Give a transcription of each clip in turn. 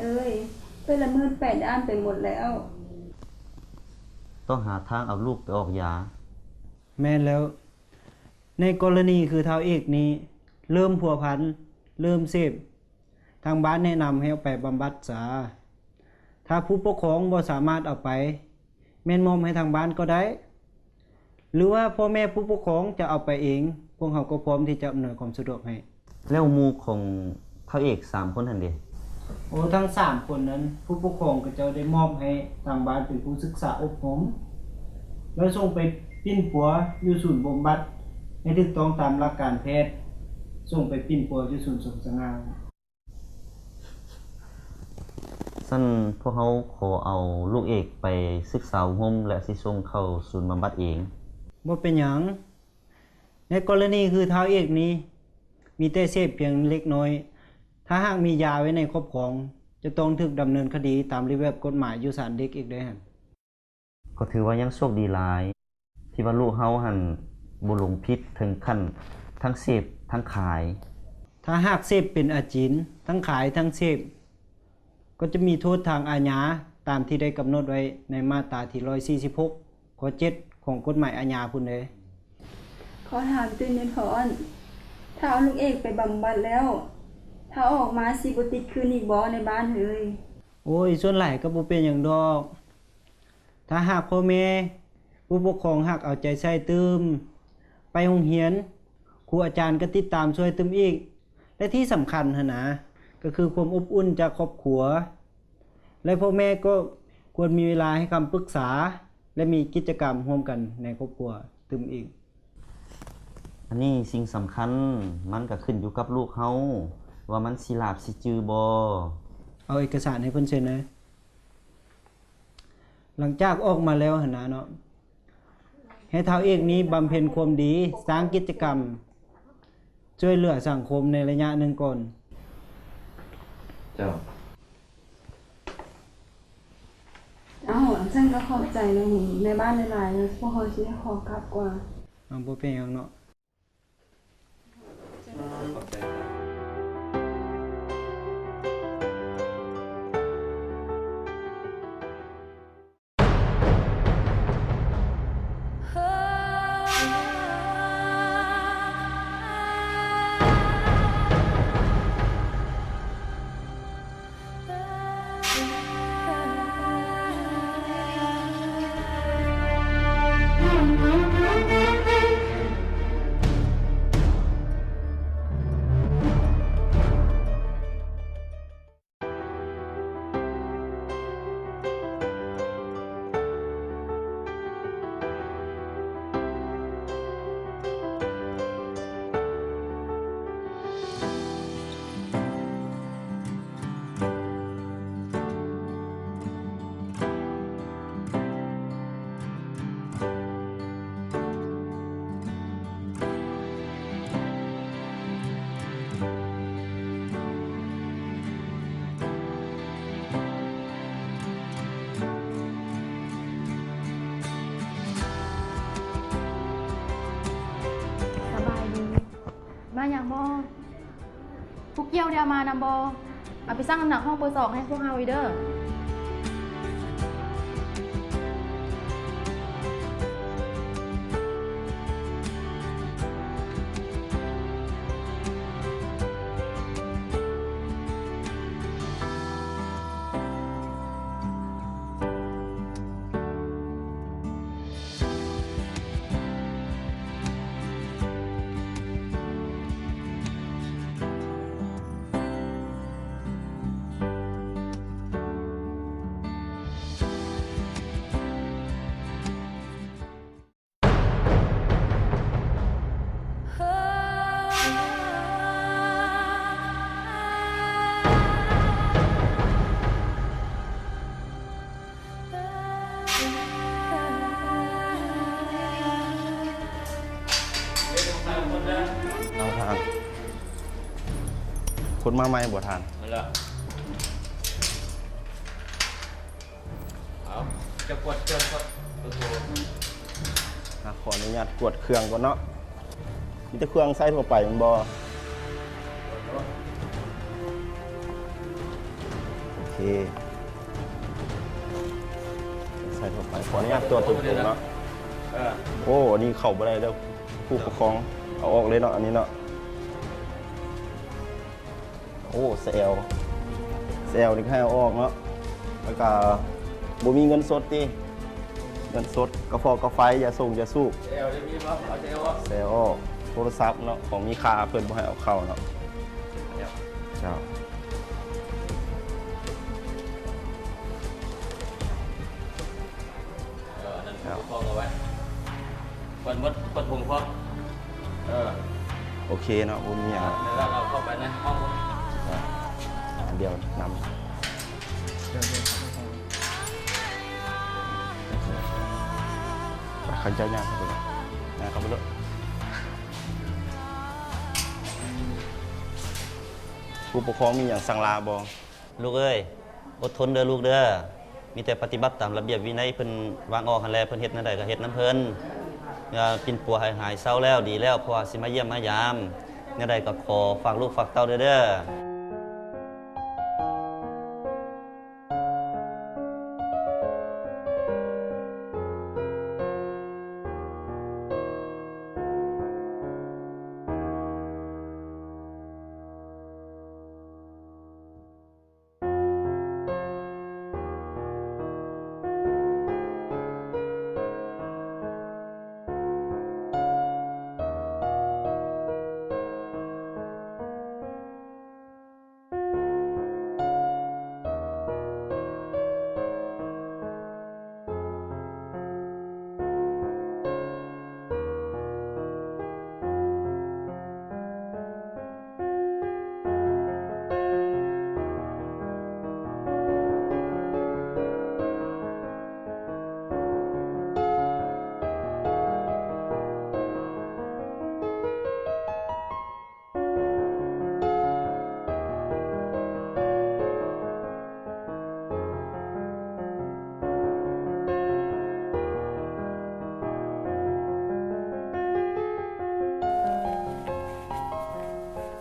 ເອີຍ, ເອື້ອຍລະເມີດແປດດ້ານໄປໝົດແລ້ວ. ຕ້ອງຫາທາງເອົາລູກໄປອອກຢາ. ແມ່ນແລ້ວ. ໃນກໍລະນີຄືທ້າວເອກນີ້ເລີ່ມພົວພັນ, ເລີ່ມເສບ, ທາງບ້ານແນະນຳໃຫ້ເອົາໄປບຳບັດສາ. ຖ້າຜູ້ປົກຄອງບໍ່ສາມາດເອົາໄປ, ແມ່ນມອບໃຫ້ທາງບ້ານກໍໄດ້ ຫຼືວ່າພໍ່ແມ່ຜູ້ປົກຄອງຈະເອົາໄປເອງ, ພວກເຮົາກໍພ້ອມທີ່ຈະອຳນວຍຄວາມສະດວກໃຫ້. ແລ້ວໝູ່ຂອງທ້າວເອກສາມຄົນຫັ້ນເດ? ໂອ, ທັງສາມຄົນນັ້ນ ຜູ້ປົກຄອງເຂົາເຈົ້າໄດ້ມອບໃຫ້ທາງບ້ານເປັນຜູ້ສຶກສາອົບຮົມ ແລ້ວສົ່ງໄປປິ່ນປົວຢູ່ສູນບຳບັດໃຫ້ຖືກຕ້ອງຕາມຫຼັກການແພດ, ສົ່ງໄປປິ່ນປົວຢູ່ສູນສົມສະຫງ່າ. ຊັ້ນພວກເຮົາຂໍເອົາລູກເອກໄປສຶກສາອົບຮົມ ແລະ ຊິສົ່ງເຂົ້າສູນບຳບັດເອງ. ບໍ່ເປັນຫຍັງ. ໃນກໍລະນີຄືທ້າວເອກນີ້ ມີແຕ່ເສບພຽງເລັກນ້ອຍ, ຖ້າຫາກມີຢາໄວ້ໃນຄອບຄອງ ຈະຕ້ອງຖືກດຳເນີນຄະດີຕາມລະບຽບກົດໝາຍຢູ່ສານເດັກອີກເດ້ຫັ້ນ. ກໍຖືວ່າຍັງໂຊກດີຫຼາຍ ທີ່ວ່າລູກເຮົາຫັ້ນບໍ່ລົງຜິດເຖິງຂັ້ນທັງເສບທັງຂາຍ. ຖ້າຫາກເສບເປັນອາຈິນ, ທັງຂາຍທັງເສບ, ກໍຈະມີໂທດທາງອາຍາຕາມທີ່ໄດ້ກຳນົດໄວ້ໃນມາດຕາທີຮ້ອຍສີ່ສິບຫົກ ຂໍ້ເຈັດ ຂອງກົດໝາຍອາຍາພຸ້ນເດ້. ຂໍຖາມຕື່ມແດ່ພໍ່ອ້ອນ, ຖ້າເອົາລູກເອກໄປບຳບັດແລ້ວ, ຖ້າອອກມາຊິບໍ່ຕິດຄືນອີກບໍ່ໃນບ້ານເອີຍ? ໂອ້ຍ, ສ່ວນຫຼາຍກໍບໍ່ເປັນຫຍັງດອກ. ຖ້າຫາກພໍ່ແມ່ຜູ້ປົກຄອງຫາກເອົາໃຈໃສ່ຕື່ມ, ໄປໂຮງຮຽນ, ຄູອາຈານກໍຕິດຕາມຊ່ວຍຕື່ມອີກ ແລະ ທີ່ສຳຄັນຫັ້ນນະ ກໍຄືຄວາມອົບອຸ່ນຈາກຄອບຄົວ ແລະ ພໍ່ແມ່ກໍຄວນມີເວລາໃຫ້ຄຳປຶກສາ ແລະ ມີກິດຈະກຳຮ່ວມກັນໃນຄອບຄົວຕື່ມອີກ. ອັນນີ້ສິ່ງສຳຄັນ, ມັນກໍຂຶ້ນຢູ່ກັບລູກເຮົາ ວ່າມັນຊິຫຼາບຊິຈື່ບໍ່. ເອົາເອກະສານໃຫ້ເພິ່ນເຊັນເດີ. ຫຼັງຈາກອອກມາແລ້ວຫັ້ນນະເນາະ, ໃຫ້ທ້າວເອກນີ້ບຳເພັນຄວາມດີ, ສ້າງກິດຈະກຳຊ່ວຍເຫຼືອສັງຄົມໃນໄລຍະໜຶ່ງກ່ອນ. ເຈົ້າ. ເຈົ້າ, ຊັ້ນກໍຂອບໃຈແມ່ບ້ານຫຼາຍໆ, ພວກເຮົາຊິໄດ້ຂໍກັບກ່ອນ. ເອົາ, ບໍ່ເປັນຫຍັງເນາະ. ຂອບໃຈເຈົ້າ. ສະບາຍດີ. ມາຫຍັງບໍ່? ຜູ້ກ່ຽວໄດ້ເອົາມານຳບໍ່? ເອົາໄປຊັ່ງນ້ຳໜັກຫ້ອງເບີສອງໃຫ້ພວກເຮົາອີກເດີ້. ເອົາທ່ານ, ຄົນມາໃໝ່ບໍ່ທ່ານ? ນັ້ນລະ. ເອົາ, ຈະກວດເຄື່ອງກ່ອນ. ອ່ະ, ຂໍອະນຸຍາດກວດເຄື່ອງກ່ອນເນາະ. ມີແຕ່ເຄື່ອງໃຊ້ທົ່ວໄປແມ່ນບໍ່? ກວດໂລດ. ເຄ ໃສ່ເຂົ້າໄປ. ຂໍອະນຸຍາດຕົວະເຖິງເນາະ. ເອີ ໂອ້ ອັນນີ້ເຂົ້າບໍ່ໄດ້ເດີ້ ຜູ້ປົກຄອງ. ເອົາອອກເລີຍເນາະ ອັນນີ້ເນາະ. ໂອ້ ສະແອວ ສະແອວນີ້ກໍໃຫ້ເອົາອອກເນາະ. ແລ້ວກໍບໍ່ມີເງິນສົດຕິ? ເງິນສົດ ກະຟອກກະໄຟ ຢາສົງຢາສູບ ສະແອວນີ້ມີບໍ່? ເອົາສະແອວອອກ ສະແອວອອກ. ໂທລະສັບເນາະ ຂອງມີຄ່າເພິ່ນບໍ່ໃຫ້ເອົາເຂົ້າເນາະ. ເຈົ້າ ເອີ ອັນນັ້ນ ເຈົ້າ ຜູ້ປົກຄອງເອົາໄວ້. ເປີດໝົດ ເປີດຖົງພ້ອມ. ເອີ ໂອເຄເນາະ ບໍ່ມີຫຍັງ. ແລ້ວເຮົາເຂົ້າໄປໃນຫ້ອງ. ດຽວນຳ ໄປ ເຂົາເຈົ້າຍ່າງເຂົ້າໄປ ຍ່າງເຂົ້າໄປໂລດ. ຜູ້ປົກຄອງມີຫຍັງສັ່ງລາບໍ່? ລູກເອີຍ ອົດທົນເດີລູກເດີ. ມີແຕ່ປະຕິບັດຕາມລະບຽບວິໄນເພິ່ນວາງອອກຫັ້ນແຫຼະ. ເພິ່ນເຮັດແນວໃດກໍເຮັດນຳເພິ່ນ. ເອີ ປິ່ນປົວໃຫ້ຫາຍເຊົາແລ້ວ ດີແລ້ວ ເພາະວ່າຊິມາຢ້ຽມມາຢາມ. ແນວໃດກໍຂໍຝາກລູກຝາກເຕົ້າເດີ ເດີ.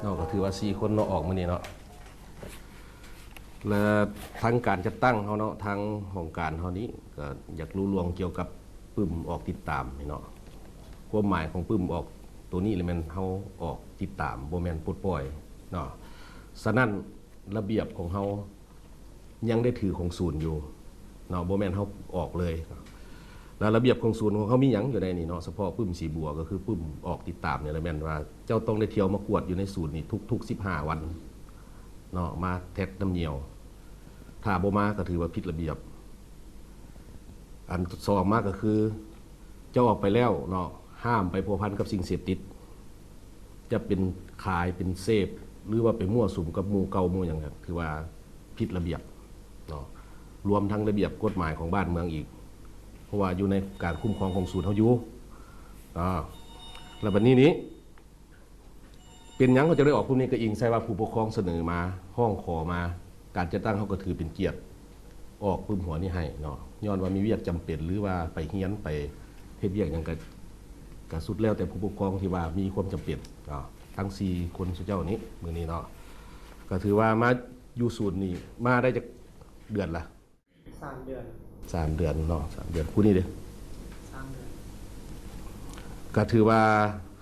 ເນາະ ກໍຖືວ່າສີ່ຄົນເນາະ ອອກມື້ນີ້ເນາະ. ແລະ ທາງການຈັດຕັ້ງເຮົາເນາະ ທາງຫ້ອງການເຮົານີ້ກໍຢາກຮູ້ລວງກ່ຽວກັບປຶ້ມອອກຕິດຕາມນີ້ເນາະ. ຄວາມໝາຍຂອງປຶ້ມອອກໂຕນີ້ລະແມ່ນເຮົາອອກຕິດຕາມ ບໍ່ແມ່ນປົດປ່ອຍເນາະ. ສະນັ້ນ ລະບຽບຂອງເຮົາຍັງໄດ້ຖືຂອງສູນຢູ່ເນາະ ບໍ່ແມ່ນເຮົາອອກເລີຍ. ແລ້ວລະບຽບຂອງສູນຂອງເຮົາມີຫຍັງຢູ່ໃນນີ້ເນາະ ສະເພາະປຶ້ມສີບົວ ກໍຄືປຶ້ມອອກຕິດຕາມນີ້ລະແມ່ນວ່າເຈົ້າຕ້ອງໄດ້ທ່ຽວມາກວດຢູ່ໃນສູນນີ້ທຸກໆສິບຫ້າວັນເນາະ ມາແທັກນຳຍ່ຽວ. ຖ້າບໍ່ມາກໍຖືວ່າຜິດລະບຽບ. ອັນສອງມາກໍຄື ເຈົ້າອອກໄປແລ້ວເນາະ ຫ້າມໄປພົວພັນກັບສິ່ງເສບຕິດ ຈະເປັນຂາຍເປັນເສບ ຫຼືວ່າໄປມົ້ວສຸມກັບໝູ່ເກົ່າໝູ່ຫຍັງ ຖືວ່າຜິດລະບຽບເນາະ ລວມທັງລະບຽບກົດໝາຍຂອງບ້ານເມືອງອີກ ເພາະວ່າຢູ່ໃນການຄຸ້ມຄອງຂອງສູນເຮົາຢູ່. ອາ ແລ້ວບັດນີ້ນີ້ ເປັນຫຍັງເຂົາຈະໄດ້ອອກກຸ່ມນີ້ ກໍອີງໃສ່ວ່າຜູ້ປົກຄອງສະເໜີມາ ຮ້ອງຂໍມາ ການຈັດຕັ້ງເຮົາກໍຖືເປັນກຽດອອກປຶ້ມຫົວນີ້ໃຫ້ເນາະ ຍ້ອນວ່າມີວຽກຈຳເປັນ ຫຼືວ່າໄປຮຽນໄປເຮັດວຽກຫຍັງ ກໍ ກໍສຸດແລ້ວແຕ່ຜູ້ປົກຄອງທີ່ວ່າມີຄວາມຈຳເປັນເນາະ. ທັງສີ່ຄົນຊຸເຈົ້ານີ້ ມື້ນີ້ເນາະ ກໍຖືວ່າມາຢູ່ສູນນີ້ມາໄດ້ຈັກເດືອນລະ? ສາມເດືອນ ສາມເດືອນເນາະ ສາມເດືອນ. ຜູ້ນີ້ເດ? ສາມເດືອນ. ກໍຖືວ່າ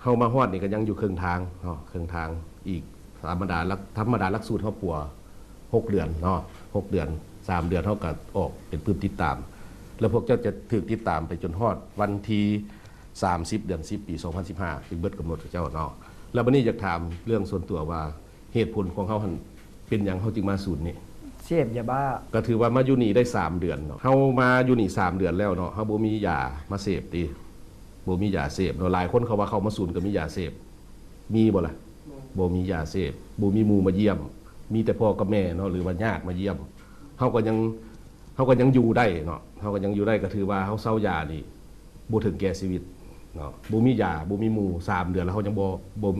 ເຮົາມາຮອດນີ້ກໍຍັງຢູ່ເຄິ່ງທາງເນາະ ເຄິ່ງທາງອີກ. ທຳມະດາຫຼັກ ທຳມະດາຫຼັກສູດເຮົາປົວຫົກເດືອນເນາະ ຫົກເດືອນ ສາມເດືອນເຮົາກໍອອກເປັນປຶ້ມຕິດຕາມ ແລ້ວພວກເຈົ້າຈະຖືກຕິດຕາມໄປຈົນຮອດວັນທີສາມສິບ ເດືອນສິບ ປີສອງພັນສິບຫ້າ ຈຶ່ງເບິດກຳນົດຂອງເຈົ້າເນາະ. ແລ້ວບັດນີ້ຢາກຖາມເລື່ອງສ່ວນຕົວວ່າ ເຫດຜົນຂອງເຮົາຫັ້ນເປັນຫຍັງເຮົາຈຶ່ງມາສູນນີ້? ເສບຢາບ້າ. ກໍຖືວ່າມາຢູ່ນີ້ໄດ້ສາມເດືອນເນາະ ເຮົາມາຢູ່ນີ້ສາມເດືອນແລ້ວເນາະ ເຮົາບໍ່ມີຢາມາເສບຕິ ບໍ່ມີຢາເສບເນາະ. ຫຼາຍຄົນເຂົາວ່າເຂົ້າມາສູນກໍມີຢາເສບ ມີບໍ່ລະ? ບໍ່ ບໍ່ມີຢາເສບ ບໍ່ມີໝູ່ມາຢ້ຽມ ມີແຕ່ພໍ່ກັບແມ່ເນາະ ຫຼືວ່າຍາດມາຢ້ຽມ. ເຮົາກໍຍັງ ເຮົາກໍຍັງຢູ່ໄດ້ເນາະ ເຮົາກໍຍັງຢູ່ໄດ້ ກໍຖືວ່າເຮົາເຊົາຢານີ້ບໍ່ເຖິງແກ່ຊີວິດເນາະ. ບໍ່ມີຢາ ບໍ່ມີໝູ່ ສາມເດືອນແລ້ວ ເຮົາຍັງບໍ່ ບໍ່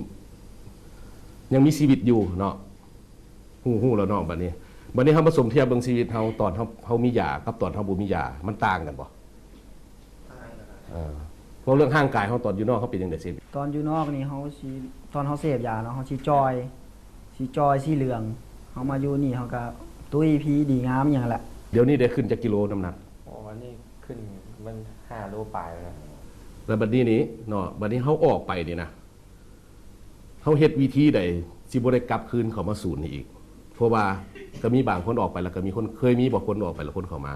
ຍັງມີຊີວິດຢູ່ເນາະ. ຮູ້ ຮູ້ແລ້ວເນາະ ບັດນີ້ ບັດນີ້ເຮົາມາສົມທຽບເບິ່ງຊີວິດເຮົາ ຕອນເຮົາ ເຮົາມີຢາກັບຕອນເຮົາບໍ່ມີຢາ ມັນຕ່າງກັນບໍ່? ຕ່າງກັນ. ເອີ ເວົ້າເລື່ອງຮ່າງກາຍເຮົາ ຕອນຢູ່ນອກເຮົາເປັນຈັ່ງໃດ? ເສບ ຕອນຢູ່ນອກນີ້ເຮົາຊິ ຕອນເຮົາເສບຢາເນາະ ເຮົາຊິຈ່ອຍ ຊິຈ່ອຍ ຊິເຫຼືອງ. ເຮົາມາຢູ່ນີ້ເຮົາກະ ຕຸ້ຍພີດີງາມຫຍັງແຫຼະ. ດຽວນີ້ໄດ້ຂຶ້ນຈັກກິໂລນ້ຳໜັກ? ໂອ້ ອັນນີ້ຂຶ້ນມັນຫ້າໂລປາຍແລ້ວນະ. ແລ້ວບັດນີ້ນີ້ເນາະ ບັດນີ້ເຮົາອອກໄປນີ້ນະ ເຮົາເຮັດວິທີໃດຊິບໍ່ໄດ້ກັບຄືນເຂົ້າມາສູນນີ້ອີກ? ເພາະວ່າກໍມີບາງຄົນອອກໄປ ແລ້ວກໍມີຄົນ ເຄີຍມີບໍ່ ຄົນອອກໄປແລ້ວຄົນເຂົ້າມາ?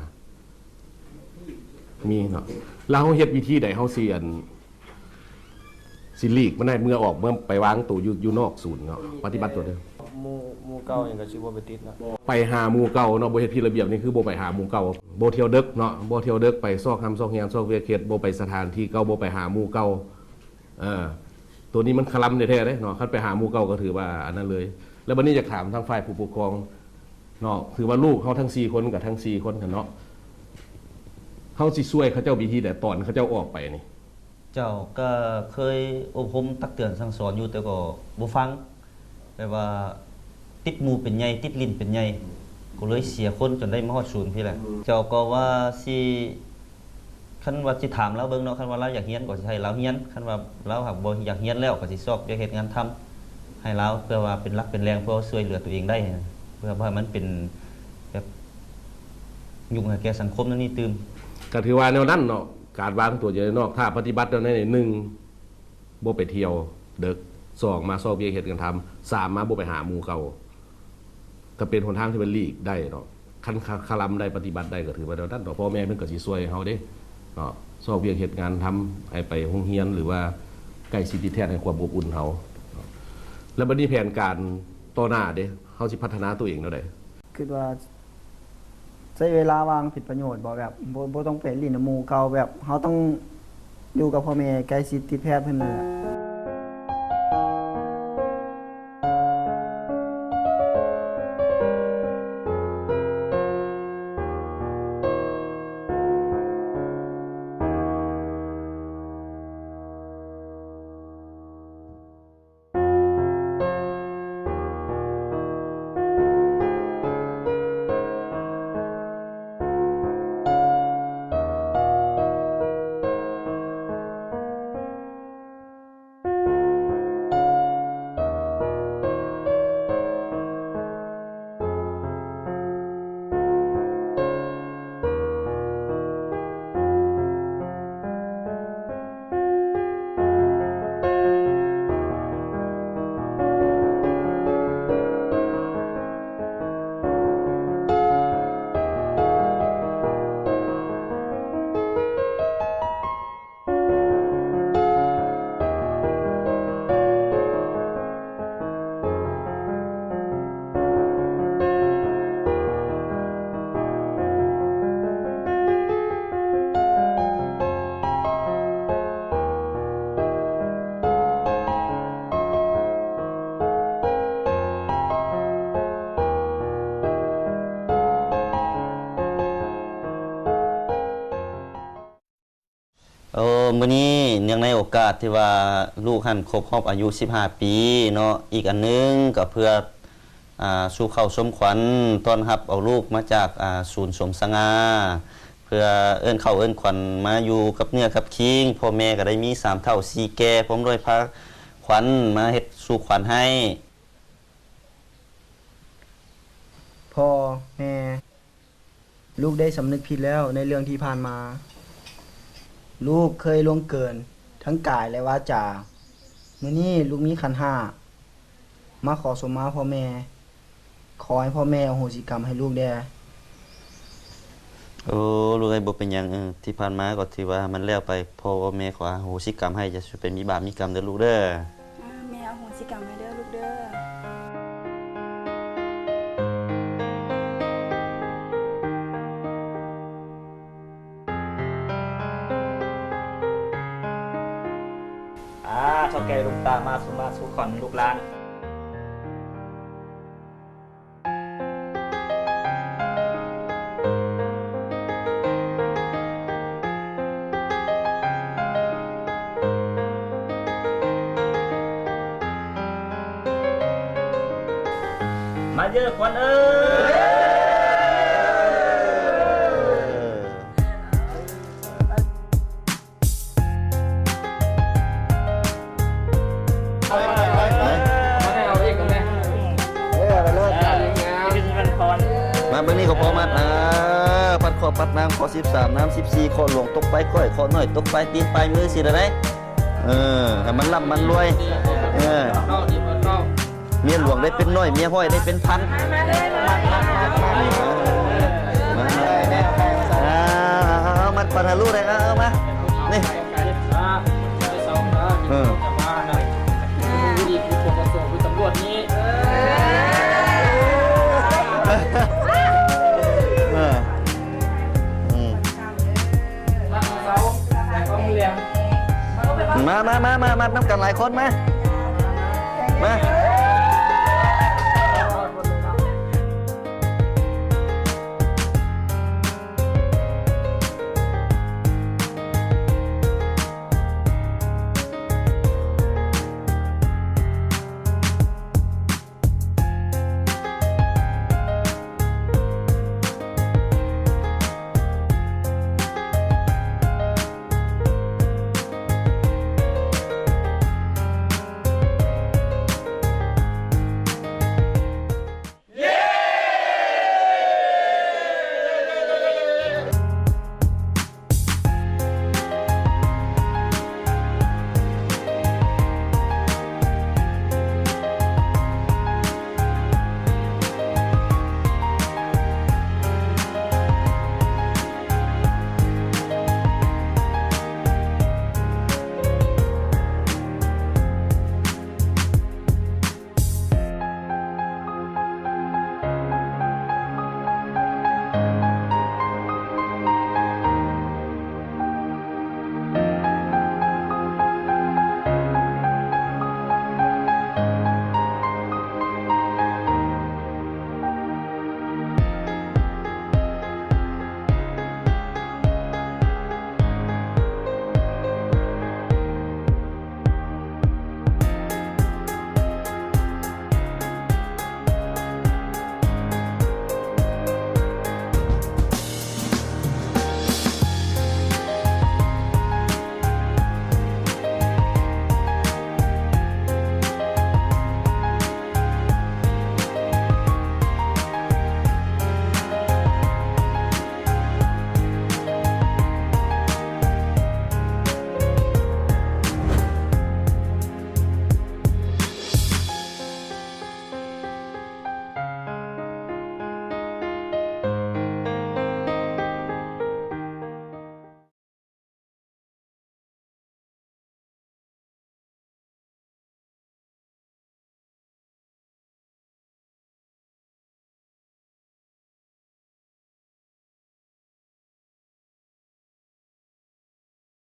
ມີເນາະ. ແລ້ວເຮົາເຮັດວິທີໃດເຮົາຊິ ອັນ ຊິຫຼີກມັນໃຫ້ເມື່ອອອກ ເມື່ອໄປວາງໂຕຢູ່ ຢູ່ນອກສູນເນາະ ປະຕິບັດຕົວເດີມ. ໝູ່ ໝູ່ເກົ່າຫຍັງກໍຊິບໍ່ໄປຕິດເນາະ. ໄປຫາໝູ່ເກົ່າເນາະ ບໍ່ເຮັດຜິດລະບຽບນີ້ ຄືບໍ່ໄປຫາໝູ່ເກົ່າ ບໍ່ທ່ຽວເດິກເນາະ ບໍ່ທ່ຽວເດິກ ໄປຊອກຮ່ຳຊອກແຮງ ຊອກວຽກເຮັດ ບໍ່ໄປສະຖານທີ່ເກົ່າ ບໍ່ໄປຫາໝູ່ເກົ່າ. ເອີ ໂຕນີ້ມັນຄະລຳແທ້ໆເດ້ເນາະ ຄັນໄປຫາໝູ່ເກົ່າກໍຖືວ່າອັນນັ້ນເລີຍ. ແລ້ວບັດນີ້ຢາກຖາມທາງຝ່າຍຜູ້ປົກຄອງເນາະ ຖືວ່າລູກເຮົາທັງສີ່ຄົນ ກັບທັງສີ່ຄົນຫັ້ນເນາະ ເຮົາຊິຊ່ວຍເຂົາເຈົ້າວິທີໃດ ຕອນເຂົາເຈົ້າອອກໄປນີ້? ເຈົ້າ ກໍເຄີຍອົບຮົມຕັກເຕືອນສັ່ງສອນຢູ່ ແຕ່ກໍບໍ່ຟັງ ແບບວ່າຕິດໝູ່ເປັນໃຫຍ່ ຕິດຫຼິ້ນເປັນໃຫຍ່ ກໍເລີຍເສຍຄົນຈົນໄດ້ມາຮອດສູນພີ້ແຫຼະ. ເຈົ້າ ກໍວ່າຊິ ຄັນວ່າຊິຖາມລາວເບິ່ງເນາະ ຄັນວ່າລາວຢາກຮຽນກໍຊິໃຫ້ລາວຮຽນ ຄັນວ່າລາວຫາກບໍ່ຢາກຮຽນແລ້ວ ກໍຊິຊອກວຽກເຮັດງານທຳໃຫ້ລາວ ເພື່ອວ່າເປັນຫຼັກເປັນແຫຼ່ງ ເພື່ອຊ່ວຍເຫຼືອຕົວເອງໄດ້ ເພື່ອບໍ່ໃຫ້ມັນເປັນແບບຫຍຸ້ງໃຫ້ແກ່ສັງຄົມແນວນີ້ຕື່ມ. ກໍຖືວ່າແນວນັ້ນເນາະ ການວາງຕົວຢູ່ໃນນອກ ຖ້າປະຕິບັດແນວໃດ ໜຶ່ງ ບໍ່ໄປທ່ຽວເດິກ ສອງ ມາຊອກວຽກເຮັດງານທຳ ສາມ ມາບໍ່ໄປຫາໝູ່ເກົ່າ ກໍເປັນຫົນທາງທີ່ມັນຫຼີກໄດ້ເນາະ. ຄັນຄະ ຄະລຳໄດ້ ປະຕິບັດໄດ້ ກໍຖືວ່າແນວນັ້ນເນາະ ພໍ່ແມ່ເພິ່ນກໍຊິຊ່ວຍເຮົາເດ້ເນາະ ຊອກວຽກເຮັດງານທຳ ໃຫ້ໄປໂຮງຮຽນ ຫຼືວ່າໃກ້ຊິຕິດແທດໃຫ້ຄວາມອົບອຸ່ນເຮົາເນາະ. ແລ້ວບັດນີ້ແຜນການຕໍ່ໜ້າເດ້ ເຮົາຊິພັດທະນາຕົວເອງແນວໃດ? ຄິດວ່າ ໃຊ້ເວລາວ່າງເປັນປະໂຫຍດບໍ່? ແບບ ບໍ່ ບໍ່ຕ້ອງໄປຫຼິ້ນນຳໝູ່ເກົ່າ ແບບເຮົາຕ້ອງຢູ່ກັບພໍ່ແມ່ ໃກ້ຊິດຕິດແພດເພິ່ນນັ້ນແຫຼະ. ໂອ້ ມື້ນີ້ເນື່ອງໃນໂອກາດທີ່ວ່າລູກຫັ້ນຄົບຮອບອາຍຸສິບຫ້າປີເນາະ, ອີກອັນໜຶ່ງກໍເພື່ອ ອ່າ ສູ່ເຂົ້າຊົມຂວັນຕ້ອນຮັບເອົາລູກມາຈາກ ອ່າ ສູນຊົມສະຫງ່າ ເພື່ອເອີ້ນເຂົ້າເອີ້ນຂວັນມາຢູ່ກັບເນື້ອກັບຄີງ, ພໍ່ແມ່ກໍໄດ້ມີສາມເຖົ້າສີ່ແກ່ ພ້ອມດ້ວຍພາຂວັນມາເຮັດສູ່ຂວັນໃຫ້. ພໍ່ແມ່ ລູກໄດ້ສຳນຶກຜິດແລ້ວໃນເລື່ອງທີ່ຜ່ານມາ. ລູກເຄີຍລ່ວງເກີນທັງກາຍ ແລະ ວາຈາ. ມື້ນີ້ລູກມີຂັນຫ້າ ມາຂໍສົມມາພໍ່ແມ່. ຂໍໃຫ້ພໍ່ແມ່ອະໂຫສິກຳໃຫ້ລູກແດ່. ໂອ້ ລູກເອີຍ ບໍ່ເປັນຫຍັງ. ເອີ ທີ່ຜ່ານມາກໍຖືວ່າມັນແລ້ວໄປ. ພໍ່ແມ່ຂໍອະໂຫສິກຳໃຫ້. ຢ່າໄປມີບາບມີກຳເດີລູກເດີ. ແມ່ອະໂຫສິກຳໃຫ້ເດີລູກເດີ. ອາ ເຖົ້າແກ່ລຸງຕາ ມາສູ່ ມາສູ່ຂວັນລູກຫຼານ. ມາເດີ້ຂວັນເອີຍ. ເອົາໄປ ເອົາໄປ ເອົາໄປ ເອົາອີກ ເອົາໄປ ເອີ ເອົາໄປເລີຍ ງາມ ງາມ ເປັນວັນພອນ. ເອີ ພັດເຄາະພັດນາງ ເຄາະສິບສາມ ນາງສິບສີ່ ເຄາະຫຼວງຕົກປາຍກ້ອຍ ເຄາະນ້ອຍຕົກປາຍຕີນປາຍມື ຊີ້ລະໄດ໋. ເອີ ໃຫ້ມັນລ່ຳມັນລວຍ ເອີ ເມຍຫຼວງໄດ້ເປັນຮ້ອຍ ເມຍຮ້ອຍໄດ້ເປັນພັນ. ເອົາ ມັດປັນຫາລູກໄດ້ ເອົາ ເອົາມາ ນີ້ ເອີ ເອີ ອືມ ມາ ມາ ມາ ມາ ມັດນຳກັນຫຼາຍຄົນ ມາ ມາ